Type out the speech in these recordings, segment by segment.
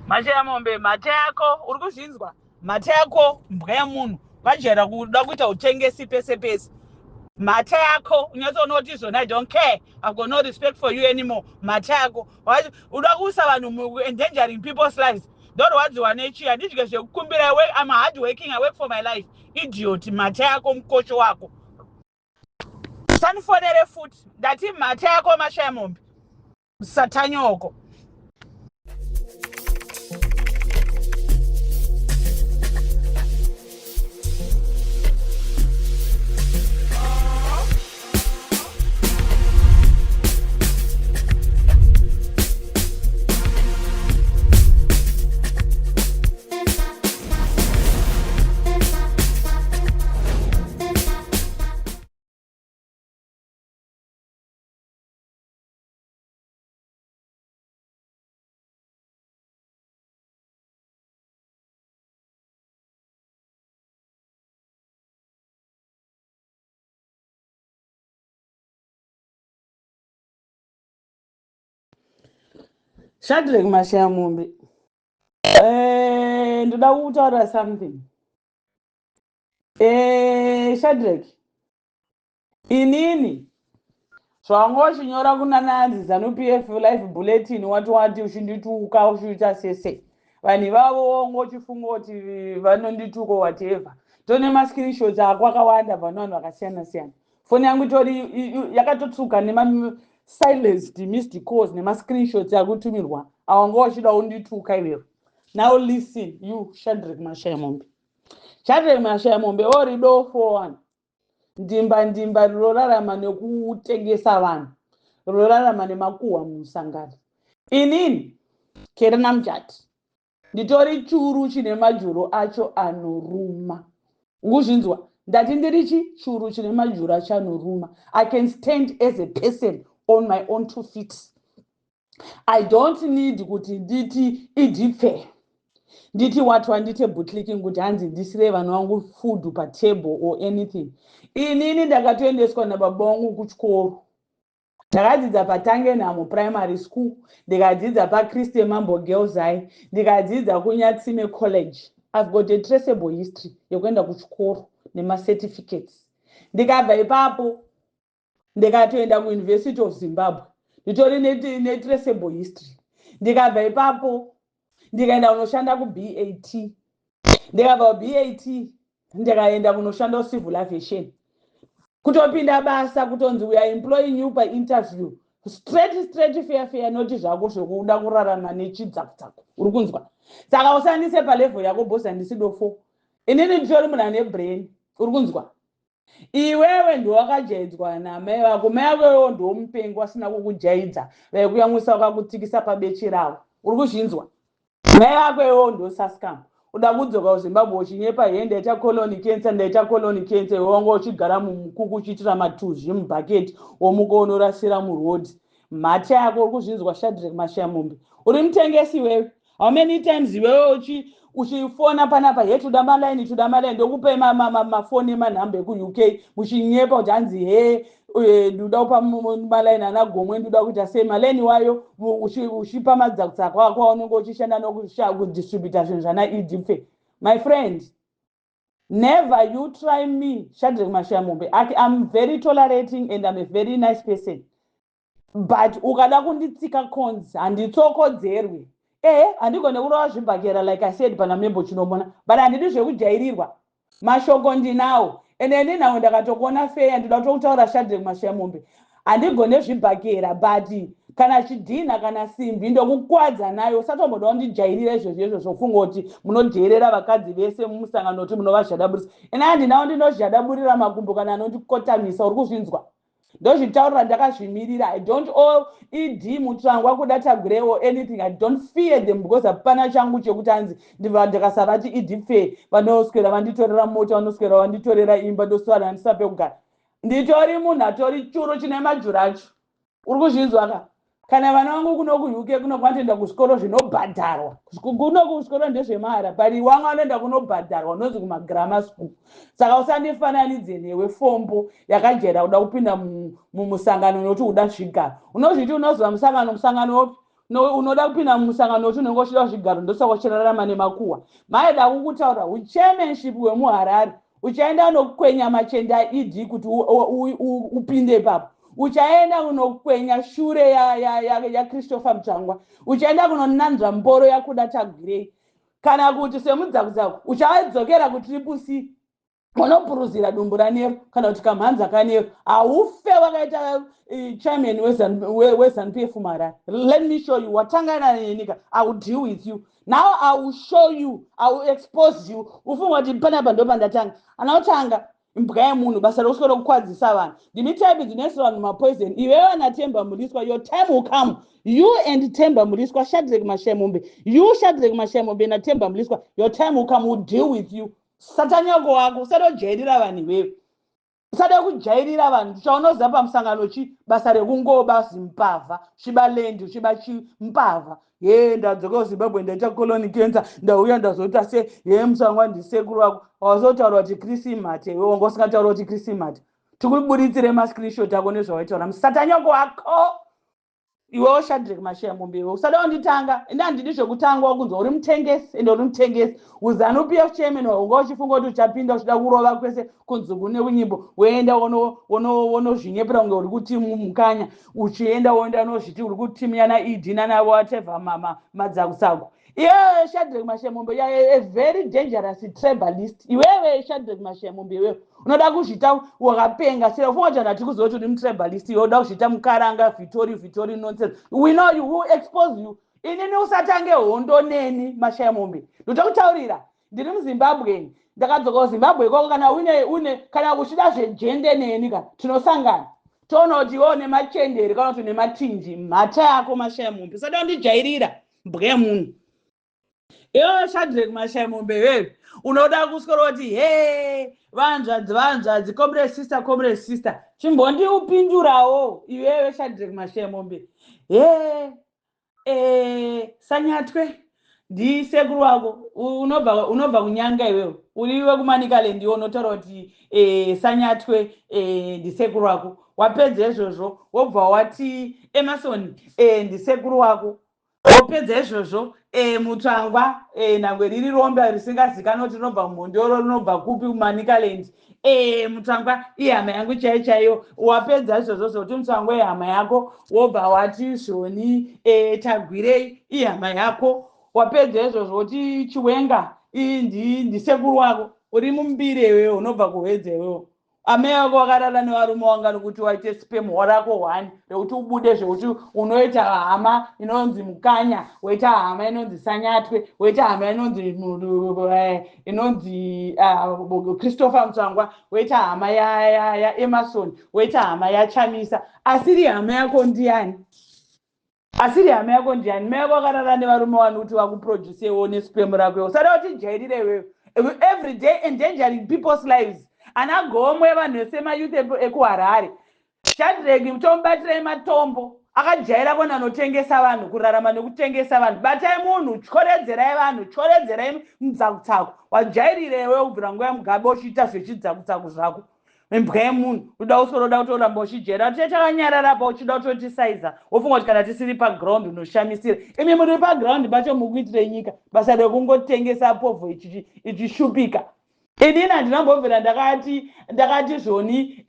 Mashaya mombe mhata yako uri kuzvinzwa mhata yako mbwa yemunhu vajaira kuda kuita utengesi pese pese mhata yako unyatsoona kuti izvona I don't care, I've got no respect for you anymore. Mhata yako uda kuisa vanhu, endangering people's lives. Ndorwadziwa nechii? Handidye zvekukumbira. I'm hard working, I work for my life. Idiot, mhata yako, mukosho wako. Usandifonere futi. Ndati mhata yako, mashaya mombe, satanyoko. Shadrack Mashayamombe, ndoda kutaura something. Shadrack, inini zvawanga uchinyora kuna nanzi ZANU PF live bulletin, wati wati uchindituka, uchiita sese vanhu ivavo, wonga uchifunga kuti vanondituka, whatever. Tone mascreenshots ako akawanda bva nevanhu vakasiyana siyana. Foni yangu itori yakatotsuka nemasilenced missed calls nemascreenshots akutumirwa awanga uchida undituka iwewe. Now listen, you Shadrack Mashayamombe. Shadrack Mashayamombe, ori dofo one, ndimba ndimba rinorarama nekutengesa vanhu, rinorarama nemakuhwa mumusangano. Inini Kerina Mujati nditori churu chine majuru acho anoruma. Ukuzvinzwa? Ndati ndiri chi churu chine majuru acho anoruma. I can stand as a person on my own two feet. I don't need kuti nditi idipfe, nditi watwa, ndite bootlicking kuti hanzi ndisire vanhu vangu food patable or anything. Inini ndakatoendeswa nababa vangu kuchikoro. Ndakadzidza paTangenhamo Primary School, ndikadzidza paChristian Mambo Girls High, ndikadzidza kuNyatsime College. I've got a traceable history yekuenda kuchikoro nemacertificates. Ndikabva ipapo ndikatoenda kuUniversity of Zimbabwe. Nditori netraceable history. Ndikabva ipapo ndikaenda kunoshanda kuBAT. Ndikabva kuBAT ndikaenda kunoshanda kucivil aviation. Kutopinda basa, kutonzi "We are employing you" painterview, straight straight, fair fair, noti zvako zvekuda kurarama nechidzakudzako. Uri kunzwa? Saka usandise palevel yako, boss. Handisi dofo inini, nditori munhu ane brain. Uri kunzwa? Iwewe ndowakajaidzwa namai vako. Mai vako iwewo ndomupengo asina kukujaidza, vaikuyamwisa vakakutsikisa pabeche ravo. Uri kuzvinzwa? Mai vako iwewo ndosascam. Uda kudzoka kuZimbabwe uchinyepa, "He, ndaita colon cancer, ndaita colon cancer." Iwe wanga uchigara mumukuku uchiitira matuzvi mubhaketi, womuka unorasira murodhi. Mhata yako. Uri kuzvinzwa, Shadrack Mashayamombe? Uri mutengesi iwewe. How many times iwewe uchifona panapa, "He, toda malaini, toda malaini, ndokupei mafoni emanhamba ekuUK," muchinyepa kuti hanzi, "He, ndoda kupa malaini ana Gomwe, ndoda kuita sei malaini wayo," uchipa madzakutsako ako aunenge uchishanda nokudistributa zvinhu zvana edipfe. My friend, never you try me, Shadrack Mashayamombe. I'm very tolerating and I'm a very nice person, but ukada kunditsika cons, handitsokodzerwi. Ehe, handigone kurova zvibhakera like I said pana Membo Chinomona, but handidi zvekujairirwa. Mashoko ndinawo, ende ndinawo ndakatokuona feya. Ndoda kutokutaura, Shadrack Mashayamombe, handigone zvibhakera, but kana chidhinha kana simbi ndokukwadza nayo. Usatomboda kundijairira izvozvo izvo zvofunga kuti munodherera vakadzi vese mumusangano kuti munovazhadaburisa. Ene handinawo, ndinozhadaburira makumbo kana anondikotamisa. Uri kuzvinzwa? Ndozvitaurira ndakazvimirira. I don't owe ED Mutsvangwa, kuda Tagwirei, anything. I don't fear them because hapana changu chekuti hanzi ndikasavati ED pfe, vanoswera vanditorera mota, vanoswera vanditorera imba, ndoswera handisa pekugara. Nditori munhu atori churu chine majuru acho. Uri kuzvinzwa ka? Kana vana vangu kuno kuUK kuno kwanotoenda kuzvikoro zvinobhadharwa. Kuno kuzvikoro ndezvemahara, but wanga vanoenda kunobhadharwa, unonzi kumagrammar school. Saka usandifananidze newe, fombo yakajaira kuda kupinda mumusangano nokuti uda zvigaro. Unozviti unoziva musangano? Musangano upi? No, unoda kupinda mumusangano nokuti unenge uchida zvigaro, ndosaka uchirarama nemakuhwa. Maida kukutaura uchairmanship hwemuHarare, uchaenda unokwenya machenda ED kuti upinde ipapo. Uchaenda kunokwenya shure yaChristopher Mutsvangwa, uchaenda kunonanzva mboro yaKuda Tagwirei, kana kuti semudzakuzaku uchadzokera kuTriple C unopuruzira dumbu raNero kana kuti kamhanza kaNero. Haufe wakaita chairman weZANU PF muHarare. Let me show you. Watangana nenyika, I will deal with you now. I will show you, I will expose you. Ufunga kuti panapa ndo pandatanga? Anautanga imbwa yemunhu, basa rokuswera kukwadzisa vanhu. Ndimi type dzinoisira vanhu mapoison. Iwewe naTemba Mliswa, your time will come. You and Temba Mliswa, Shadrack Mashayamombe, you Shadrack Mashayamombe naTemba Mliswa, your time will come. Will deal with you. Satanyako wako, usada kujairira vanhu iwewe, usada kujairira vanhu. Chaunoziva pamusangano chi basa rekungoba zimbavha, chiba land, uchiba chimbavha. Ye, ndadzoka kuZimbabwe, ndaita colon cancer, ndauya ndazoita se. Ye, Mutsvangwa ndisekuru wako. Wazotaura kuti Chris imhate. Iwe wanga usingataura kuti Chris imhate. Tikuburitsire mascreenshot ako nezvawaitaura. Musatanyoko wako iwewo, Shadrack Mashayamombe, iwe usada kunditanga. Inde handidi zvekutangwa kunzwa uri mutengesi, ende uri mutengesi. UZANU PF chairman, waunga uchifunga kuti uchapinda uchida kurova kwese kunzungu nekunyimbo, woenda wonozvinyepera kunge uri kutimu Mukanya, uchienda woenda unozviti uri kutimu yana ED nana whatever madzakusaku. Iwewe Shadrack Mashayamombe, a very dangerous tribalist. Iwewe Shadrack Mashayamombe, iwewe unoda kuzviita wakapenga sera. Ufunga kuti handati kuziva kuti uri mutribalist? Iwe unoda kuzviita mukaranga vitori vitori. Nonsense. We know you, who expose you. Inini usatange hondo neni, Mashayamombe. Ndotokutaurira, ndiri muZimbabwe, ndakadzoka kuZimbabwe ikoko. Kana une kana uchida zvejende neni ka, tinosangana toona kuti iwe une machenderi kana kuti une matinji. Mhata yako, Mashayamombe, usada kundijairira, mbwa yemunhu. Iwewe Shadrack Mashayamombe, iwewe unoda kuswera kuti he, vanzvadzi, vanzvadzi, comrade sister, comrade sister. Chimbondiupindurawo iwewe Shadrack Mashayamombe. He, Sanyatwe ndisekuru wako. Unobva kunyanga iwewe, uriwe kuManicaland. Iwe unotaura kuti Sanyatwe ndisekuru wako. Wapedza izvozvo, wobva wati Emerson ndisekuru wako. Wopedza izvozvo, Mutsvangwa, nangwe riri rombe risingazikanwa kuti rinobva muMhondoro, rinobva kupi kuManicaland, Mutsvangwa ihama yangu chaiyo chaiyo. Wapedza izvozvo zvokuti Mutsvangwa ihama yako, wobva wati zvoni Tagwirei ihama yako. Wapedza izvozvo, woti Chiwenga ndisekuru wako. Uri mumbiri iwewe, unobva kuHwedza iwewe. Amai vako vakarara nevarume wanga nokuti waite sperm rako one rekuti ubude zvekuti unoita hama inonzi Mukanya, woita hama inonzi Sanyatwe, woita hama inonzi Christopher Mutsvangwa, woita hama yaEmerson, woita hama yaChamisa. Asiri hama yako ndiani? Asiri hama yako ndiani? Mai vako vakarara nevarume wani kuti vakuproducewo nesperm rako. Usada kuti jairire iwewe, every day endangering people's lives. Ana Gomwe, vanhu vese mayouth ekuHarare, Shadrack tomubatirei matombo. Akajaira kona anotengesa vanhu, kurarama nekutengesa vanhu. Batai munhu, tyoredzerai vanhu, tyoredzerai mudzakutsaku. Wajairire iwe kubvira nguva yaMugabe uchiita zvechidzakutsaku zvako. Imbwa yemunhu, uda usoroda kutoramba uchijaira. Tiche takanyarara pa uchida kutotisaiza, wofunga kuti kana tisiri paground unoshamisira. Imi muri paground pacho mukuitire nyika basa rekungotengesa povho ichishupika. Inini handinambobvira ndakati zvoni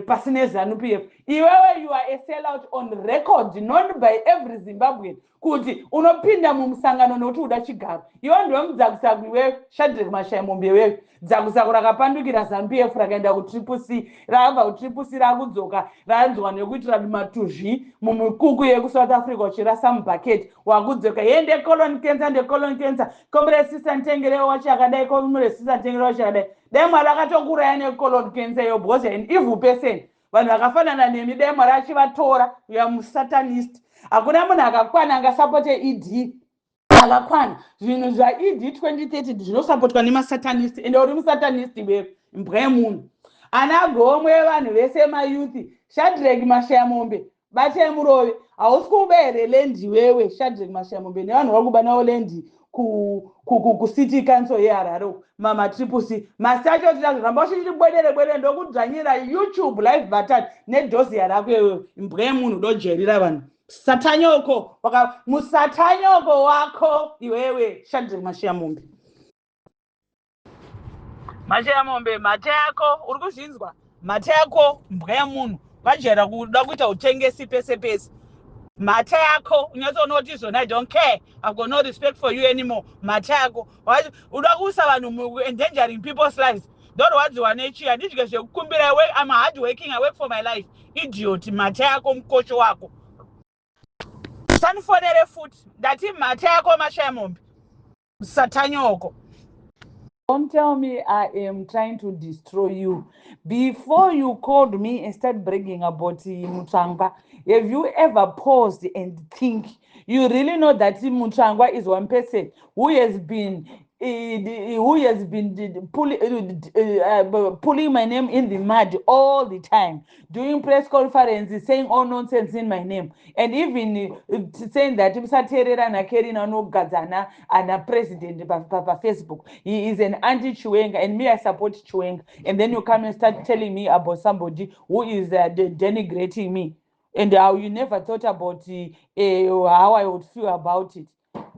pasine ZANU PF. Iwewe, you are a sellout on record, known by every Zimbabwean, kuti unopinda mumusangano nokuti uda chigaro. Iwe ndiwe mudzakusaku iwewe, Shadrack Mashayamombe. Iwewe dzakusaku rakapandukira ZANU PF, rakaenda kuTriple C, rakabva kuTriple C, rakudzoka, ranzwa nekuitira matuzvi mumikuku yekuSouth Africa, uchirasa mubhaketi, wakudzoka. Ye, ndecolon cancer, ndecolon cancer, comrade sister ntengerewo wacho akadai, comrade sister ntengerewo wacho akadai. Dai Mwari akatokuraya necolon cancer iyo, because an evil person. Vanhu vakafanana nemi dai Mwari achivatora. Uya musatanist. Hakuna munhu akakwana angasapote ED akakwana. Zvinhu zvaED 2030 zvinosapotwa nemasatanist, ende uri musatanist iwewe, imbwa yemunhu. Ana Gomwe, vanhu vese mayouth, Shadrack Mashayamombe, batai murove. Hausi kuba here land iwewe, Shadrack Mashayamombe, nevanhu vari kuba navo land kucity council yeHarare, mamaTriple C masi acho? Tiramba uchiti bwedere bwedere, ndokudzvanyira YouTube live button nedhoziya rako iwewe, imbwa yemunhu, dojerera vanhu. Satanyoko waka musatanyoko wako iwewe, Shadreck Mashayamombe. Mashayamombe, mhata yako, uri kuzvinzwa? Mhata yako, mbwa yemunhu. Vajaira kuda kuita utengesi pese pese. Mhata yako, unyatsoona kuti izvona, I don't care, I've got no respect for you anymore. Mhata yako, uda kuisa vanhu, endangering people's lives. Ndorwadziwa nechi, handidye zvekukumbira. I'm hard working, I work for my life. Idiot, mhata yako, mukosho wako. Usandifonere futi. Ndati mhata yako, Mashayamombe, satanyoko. Don't tell me I am trying to destroy you. Before you called me and start bragging about Mutsvangwa, have you ever paused and think? You really know that Mutsvangwa is one person who has been pulling my name in the mud all the time, doing press conferences, saying all nonsense in my name, and even saying that musateerera naKerina anogadzana ana president paFacebook. He is an anti-Chiwenga, and me, I support Chiwenga. And then you come and start telling me about somebody who is denigrating me, and how you never thought about how I would feel about it.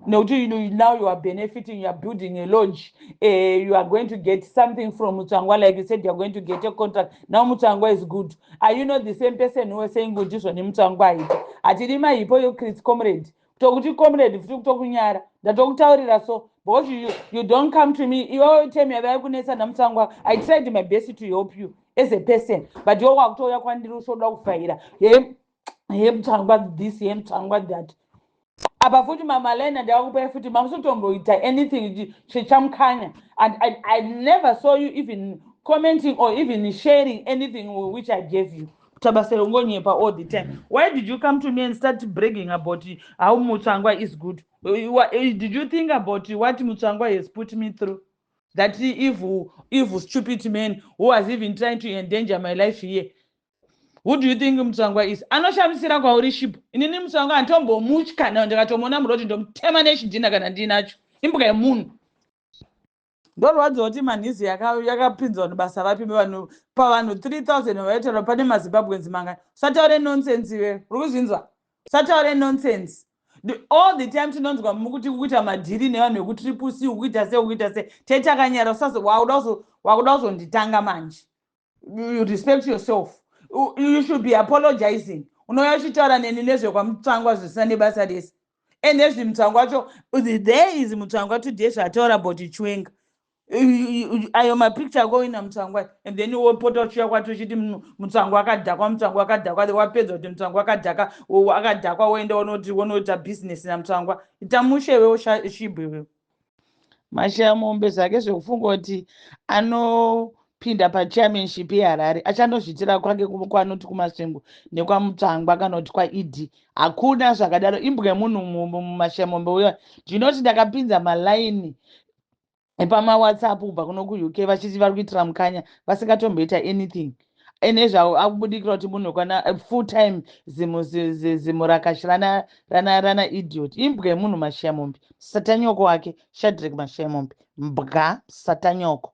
Nekuti now you are benefiting, you are building a lodge, you are going to get something from Mutsvangwa. Like you said, you are going to get a contract. Now Mutsvangwa is good. Are you not the same person who was saying kuti izvoni Mutsvangwa haiti? Hatidi mahypocrites, comrade. Tokuti comrade futi kutokunyara. Ndatokutaurira so because you don't come to me. Iwewe, time yavai kunetsa naMutsvangwa, I tried my best to help you as a person, but iwe wakutouya kwandiri usoda kuvhaira he Mutsvangwa this, he Mutsvangwa that. Apa futi mamalena ndakakupai futi, mamusotomboita anything chechamukanya, and I never saw you even commenting or even sharing anything which I gave you. Tabasa rengonyepa all the time. Why did you come to me and start bragging about how Mutsvangwa is good? Did you think about what Mutsvangwa has put me through, that evil, evil, stupid man who was even trying to endanger my life here? Who do you think Mutsvangwa is? Anoshamisira kwauri shipo. Inini Mutsvangwa handitombomutya. Ndikatomuona muroti, ndomutema nechidhina kana ndinacho. Imbwa yemunhu. Ndorwadziwa kuti manhizi yakapinzwa basa vapi vanhu pavanhu 3000 vaitaura. Pane maZimbabweans mangani? Usataure nonsense iwe, uri kuzvinzwa? Usataure nonsense. All the time tinonzwa mukuti kuita madhiri nevanhu vekuTriple C, ukuita sei, ukuita sei. Tetakanyara. Wakuda kuzonditanga manje. You respect yourself. You should be apologizing. Unouya uchitaura neni nezvekwaMutsvangwa zvisina nebasa rese. Ende zviMutsvangwa wacho, there is Mutsvangwa today, zvataura about Chiwenga, ayo mapicture ako ina Mutsvangwa, and then wopota uchiuya kwati uchiti Mutsvangwa akadhakwa, Mutsvangwa akadhakwa. Wapedza kuti Mutsvangwa akadhaka, akadhakwa, woenda wonoti wonoita bhizinesi naMutsvangwa. Ita mushe iwewo, shibhu iwewo. Mashayamombe zvake zvekufunga kuti anopinda pachairmanship yeHarare, achandozviitira kwake kwanoti kuMasvingo nekwaMutsvangwa kana kuti kwaED. Hakuna zvakadaro. Imbwa yemunhu Mashayamombe uya. Ndinoti ndakapinza malaini epamaWhatsApp kubva kuno kuUK vachiti vari kuitira Mukanya, vasingatomboita anything. Ene zvavo akubudikira kuti munhu kwana full time zimurakashi rana idiot. Imbwa yemunhu Mashayamombe, satanyoko wake Shadrek Mashayamombe, mbwa, satanyoko.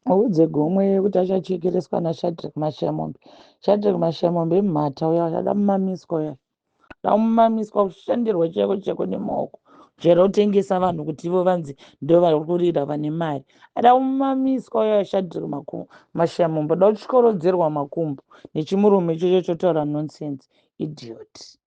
Udze gomwe kuti achachekereswa naShadrek Mashayamombe. Shadrek Mashayamombe imhata uya, achada mumamiswa uya, da mumamiswa, kushandirwa chaiko chaiko nemaoko. Chero utengesa vanhu kuti ivo vanzi ndo vari kurira vane mari. Ada kumamiswa uya Shadrek Mashayamombe, da kutyorodzerwa makumbo nechimurume ichocho chotaura nonsense. Idiot.